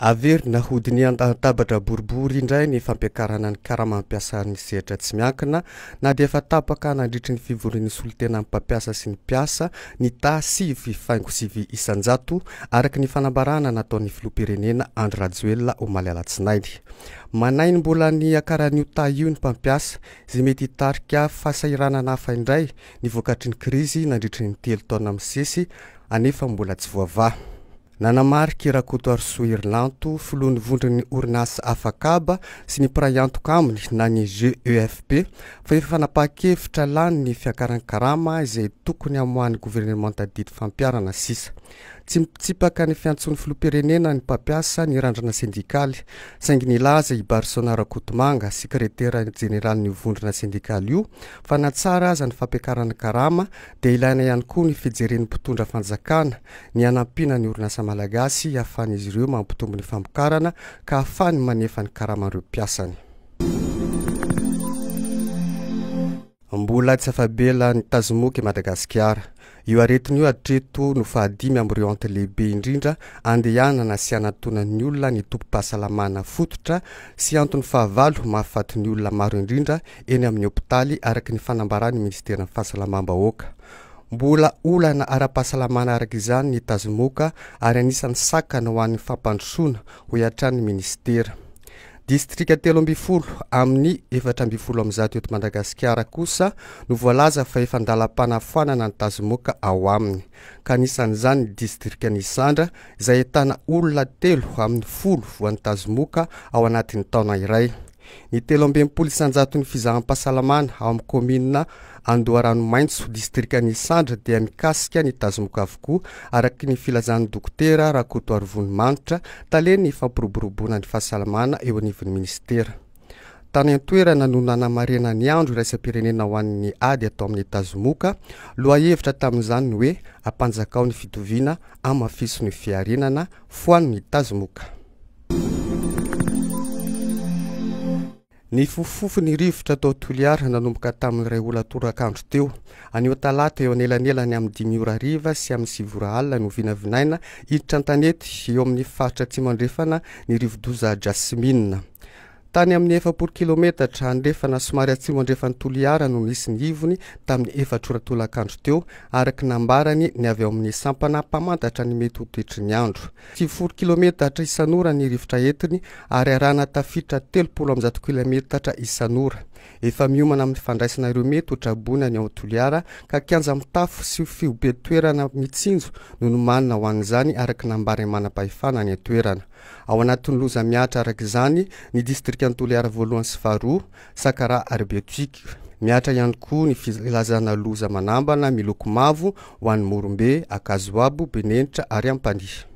Averina hodinihan-databatra boribory indray ny fampiakarana ny karaman'ny mpiasan'ny sehatra tsy miankina na dia efa tapaka nandritry ny fivorian'ny solontenan'ny mpampiasa sy ny mpiasa ny taha 9.9% araka ny fanambarana nataon'ny filoham-pirenena Andry Rajoelina omaly alatsinainy. Manahy ny mbola niakaran'io taha io ny mpampiasa izay mety hitarika fahasahiranana hafa indray ny vokatry ny krizy nandritry ny 3 taona misesy anefa mbola tsy voavaha. Nanamarika i Rakotoarisoa Herilanto, filohan'ny vondron'ny orinasa Afakaba sy ny mpiray antoka aminy na ny GEFP, fa efa fanapahan-kevitra lany ny fiakaran'ny karama izay tokony hamoahan'ny governemanta didy fampiharana sisa. Tsy mitsipaka ny fiantsoan'ny filoham-pirenena ny mpampiasa ny randrana sendikaly, saingy nilaza i Barisaona Rakotomanga, sekretera jeneralin'io vondrona sendikaly io, fa na tsara aza ny fampiakarana karama dia ilaina ihany koa ny fijeren'ny mpitondra fanjakana ny hanampiana ny orinasa malagasy hahafahan'izy ireo mampitombo ny famokarana ka hahafahany manefa ny karaman'ireo mpiasany. Mbola tsy afa-bela ny tazomoka i Madagasikara. Io aretina io hatreto no fahadimy amin'ireo antony lehibe indrindra andehanana sy anatonan'ny olona ny tobim-pahasalamana fototra sy antony fahavalo mahafaty ny olona maro indrindra eny amin'ny hopitaly araka ny fanambaran'ny minisiteran'ny fahasalamam-bahoaka. Mbola olana ara-pahasalamana araka izany ny tazomoka ary anisan'ny sakana ho an'ny fampandrosoana, hoy hatrany ny minisitera. Distrika 13 amin'ny 114 eto Madagasikara kosa no voalaza fa efa an-dalam-panafoanana ny tazomoka ao aminy, ka anisan'izany ny distrikan'Isandra izay ahitana olona 3 amin'ny 10 voan'ny tazomoka ao anatin'ny taona iray. Ny 63 isan-jaton'ny fizaham-pahasalamana ao amin'ny kaominina Andoharanomaitso, distrikan'i Isandra dia mikasika ny tazomoka avokoa, araka ny filazan'ny Dokotera Rakotoarivony Manitra, talen'ny fampiroboroboana ny fahasalamana eo anivon'ny minisitera. Tany an-toerana no nanamarihana ny andro iraisam-pirenena ho an'ny ady atao amin'ny tazomoka, lohahevitra tamin'izany ny hoe Ampanjakao ny fitoviana, amafiso ny fiarenana, foano ny tazomoka. Nifofofofo ny rivotra tao Toliara nanomboka tamin'ny iray ora tolakandro teo. Anio talata eo anelanelany amin'ny 5 ora hariva sy amin'ny 9 ora alina no vinavinaina hiditra an-tanety eo amin'ny faritra atsimo andrefana ny rivodoza Jasmine. Tany amin'ny 40 kilometatra andrefana somary atsimo andrefan'i Toliara no nisy ny ivony tamin'ny 4 ora tolakandro teo, araka ny nambarany ny avy ao amin'ny sampana mpamantatra ny mety ho toetry ny andro. 90 kilometatra isan'ora ny rivotra entiny ary arahana tafiditra 130 kilometatra isan'ora. Efa miomana amin'ny fandraisana ireo mety ho traboina ny ao Toliara ka kianja mitafo sy fihoben-toerana mitsinjo no nomanina ho an'izany araka ny nambaran'ny manam-pahefana any an-toerana. Ao anatin'ny loza mihatra araka izany ny distrikan'i Toliara voalohany sy faharoa, Sakaraha ary Betroka. Mihatra ihany koa ny filazana loza manambana miloko mavo ho an'i Morombe, Ankazoabo, Benenitra ary Ampanihy.